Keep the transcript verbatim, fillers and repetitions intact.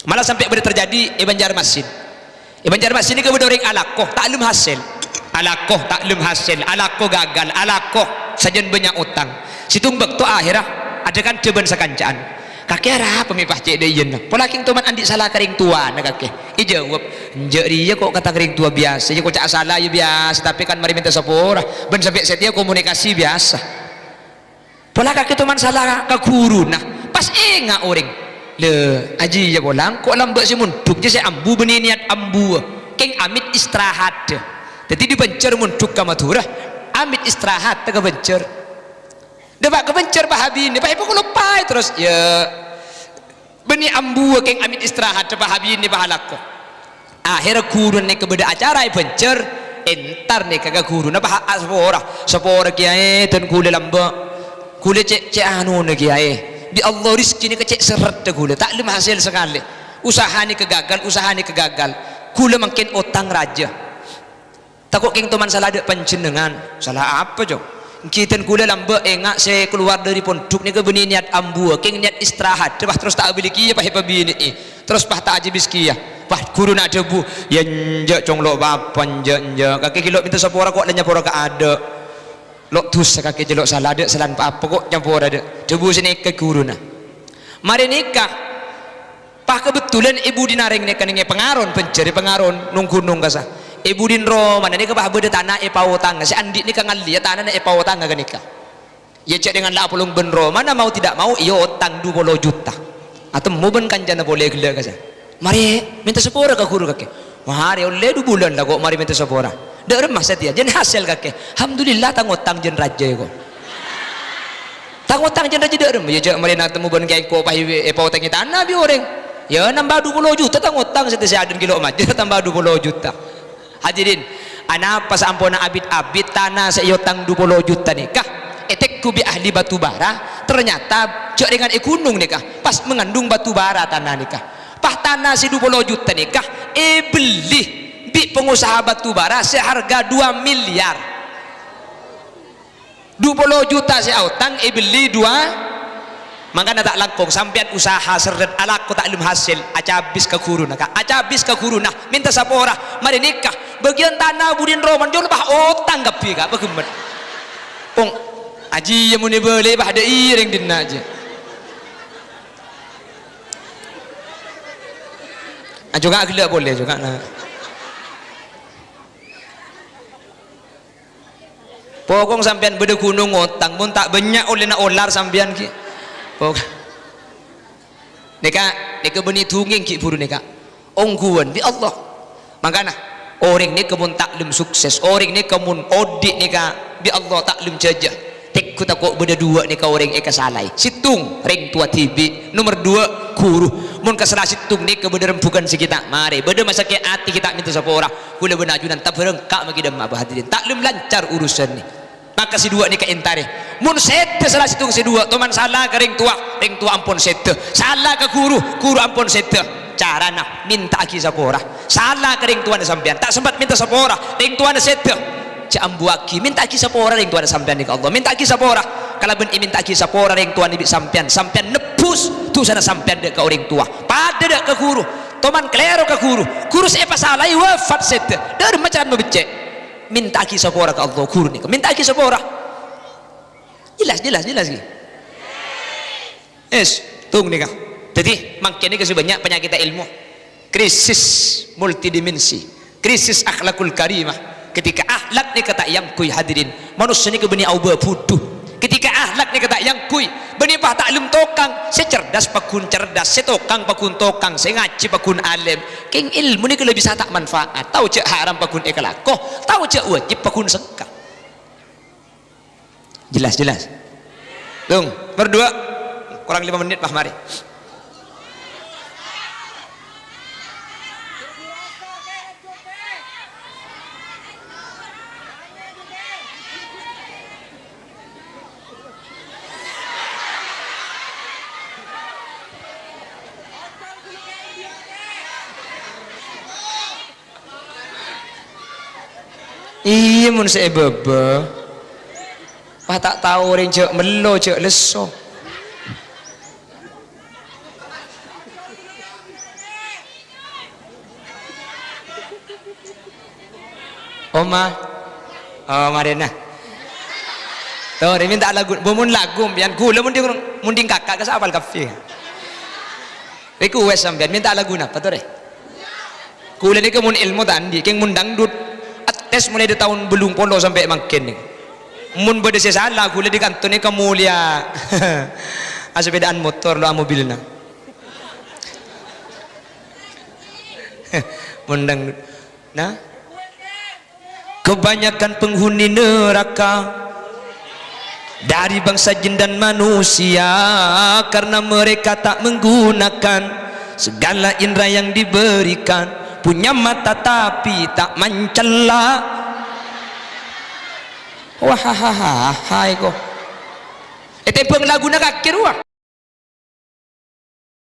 Malah sampè' bâdâ terjadi è Banjarmasin. È Banjarmasin nèka bâdâ orèng alako, ta' lem hasèl. Alako, ta' lem hasèl, alako gagal, alako sajân bânnya' otang. Sèttong bâkto akhèrra adhâ-kandhâ bân sakanca'an. "Kakè arapa mè' pas cè' dâ' iyâna?" Pola kèng toman andi' sala ka rèng towana kakè. Èjâwâb, "Enjâ' rèya ko' ka tang rèng towa biyasa, iyâ ko' ca' sala iyâ biyasa, tapè kan marè mènta sapora, bân sampè' satèya komunikasi biyasa." Pola kakè toman sala ka ghuruna, pas ènga' orèng. "Lè, ajiyâ pola engko' lambâ' sè mondhuk jâ sè ambu bânnè niyat ambuwâ, kèng amèt istirahat." Dhâddhi dâri Banjar mondhuk ka Madhurâ, amèt istirahat ka Banjar. Dâpa' ka Banjar, pas abinè, pas èpakoloppaè terros, "Yâ, bânnè ambuwâ kèng amèt istirahat, dâpa' abinè pas alako." Akhèrra ghuruna nèka bâdâ acara è Banjar, entar nèka ka ghuruna, pas a-, sapora. "Sapora, Kèyaè, dân kaulâ lambâ'. Kaulâ cè', cè' anona, Kèyaè. Bi' Allah, rejhekkè nèka cè' serreddhâ kaulâ, ta' lem hasèl sakalè. Usaha nèka gagal, usaha nèka gagal. Kaulâ mangkèn otang rajâ." "Tako' kèng toman sala dâ' panjhennengngan." "Sala apa, Cong?" "Èngghi dân kaulâ lambâ' ènga' sè kalowar dâri pondhuk nèka bânnè niyat ambuwâ, kèng niyat istirahat, pas terros ta' abâli kèya, pas èpabinè'è, terros pas ta' ajâbis kèya." Pas ghuruna adhâbu, "Yâ enjâ', Cong, lo' bâpa, enjâ', enjâ'. Kakè ghi' lo' mènta sapora ko' la nyapora kaadâ'. Lo' dhusa kakè jâ lo' sala, dâ' salan pa-apa ko' nyapora dâ'." Dhâbu sè nèka ghuruna. Marè nèka, pas kabhendherrân è budina rèng nèka nèng è Pangaron, Banjar è Pangaron, nong ghunong kasa. È budina romana nèka pas bâdâ tana èpaotanga, sè andi' nèka ngallèya tanana èpaotanga ghânèka. Yâ, jhâ' dengan la apolong bân romana, mau tidak mau, iyâ otang du polo juta. Atemmo bân kancana polè ghellâ' kasa. "Marè mènta sapora ka ghuru kakè." "Marè ollè du bulân la ko' marè mènta sapora. Dâ' remma satèya, jân hasèl kakè." "Alhamdulillah, tang otang jân rajâ, ko'." "Tang otang jân rajâ dâ' remma?" "Yâ, jhâ' marèna temmo bân kèyaè ko' pas è-, èpaotangè tana bi' orèng. Yâ, nambâ du polo juta tang otang, satèya sè adâ' ghi' lo' majâr, tambâ du polo juta." Hadirin, anapa saamponna abit-abit tana sè èotang du polo juta nèka ètegghu bi' ahli batu bara, ternyata jhâ' dengan è ghunong nèka pas mengandung batu bara tana nèka. Pas tana sè du polo juta nèka èbelli bi' pangosaha batu bara sè harga dua miliar. Du polo juta sè aotang èbelli dua. Mangkana ta' langkong sampèyan usaha serret alako ta' lem hasèl, acabis ka ghuruna, Ka'. Acabis ka ghuruna, mènta sapora. Marè nèka, bâgiyân tana budina romana jâ' pas otang kabbhi, Ka', paghemmet. Pong, ajiyâ mon èbâlâi pas dâ' iyâ rèng dinna' jiyâ. Ajo ka' ghellâ' polè, ajo ka', na. Pokong sampèyan bâdâ ghunong otang, mon ta' bânnya' ollèna olar sampèyan ghi. Pok-, nèka, nèka bânnè dungèng ghi' bhuru nèka. Ongghuwân bi' Allah. Mangkana, orèng nèka mon ta' lem sukses, orèng nèka mon odi' nèka bi' Allah ta' lem jâjâ. Tegghu tako' bâdâ duwâ' nèka orèng èkasalaè. Sèttong, rèng towa dhibi'. Nomer duwâ', ghuru. Mon ka sala sèttong nèka bâdâ rembughân sè ghi' ta' marè, bâdâ masakè' atè ghi' ta' mènta sapora. Kaulâ bân ajunan tabarengka' maghi dâmma, Bapak hadirin. Ta' lem lancar urusanna. Maka sè duwâ' nèka èntarè. Mon sèdhâ sala sèttong sè duwâ', toman sala ka rèng towa, rèng towa ampon sèdhâ. Sala ka ghuru, ghuru ampon sèdhâ. Carana, mènta'aghi sapora. Sala ka rèng towana sampèyan, ta' sempat mènta sapora, rèng towana sèdhâ. Jhâ' ambuwâghi, mènta'aghi sapora rèng towana sampèyan nèka Allah. Mènta'aghi sapora. Kalabân èmènta'aghi sapora rèng towana bi' sampèyan, sampèyan nebbhus dhusana sampèyan dâ' ka orèng towa. Padâ dâ' ka ghuru. Toman kalèro ka ghuru. Ghuru sè èpasalaè wafat sèdhâ. Dâ' remma carana mabeccè'. Mènta'aghi sapora ka Allah, ghuru nèka. Mènta'aghi sapora. Jelas, jelas, jelas, ghi? Es, tung nèka. Dhâddhi, mangkèn nèka sè bânnya' panyakètta èlmo. Krisis multidimensi. Krisis akhlakul karimah. Ketika akhlak nèka ta' èangghuy, hadirin, manossa nèka bânnè aobâ budhu. Ketika akhlak nèka ta' èangghuy, bânnè pas ta' lem tokang, sè cerdas paggun cerdas, sè tokang paggun tokang, sè ngajhi paggun alèm. Kèng èlmo nèka la bisa ta' manfaat. Tao jhâ' haram paggun èkalako, tao jhâ' wajib paggun sengka. Jelas, jelas. Tung, nomer duwâ'. Kurang lima menit, Pak, marè. Iyâ, mon sè èbâbâ. Pas ta' tao orèng jhâ' mello, jhâ' lesso. Oma. Oh, marèna. Torè mènta lagu, bu mon lagu, sampèyan ghulâ mon dhing, mon dhing kaka' ka sapa apal kabbhi. Request sampèyan, mènta lagu napa, torè? Ghulâ nèka mon èlmo ta' andi', kèng mon dangdut. Ates mulai dâri taon bâllung polo sampè' mangkèn nèka. Mon bâdâ sè sala, ghulâ dâri kanto nèka molèya. Asepèdaan motor, lo amobilna. Mon dangdut. Nah, kebanyakan penghuni neraka dari bangsa jin dan manusia karena mereka tak menggunakan segala indera yang diberikan, punya mata tapi tak mencela. Wahahaha, iko. Ètèmbhâng laguna kakè rowa.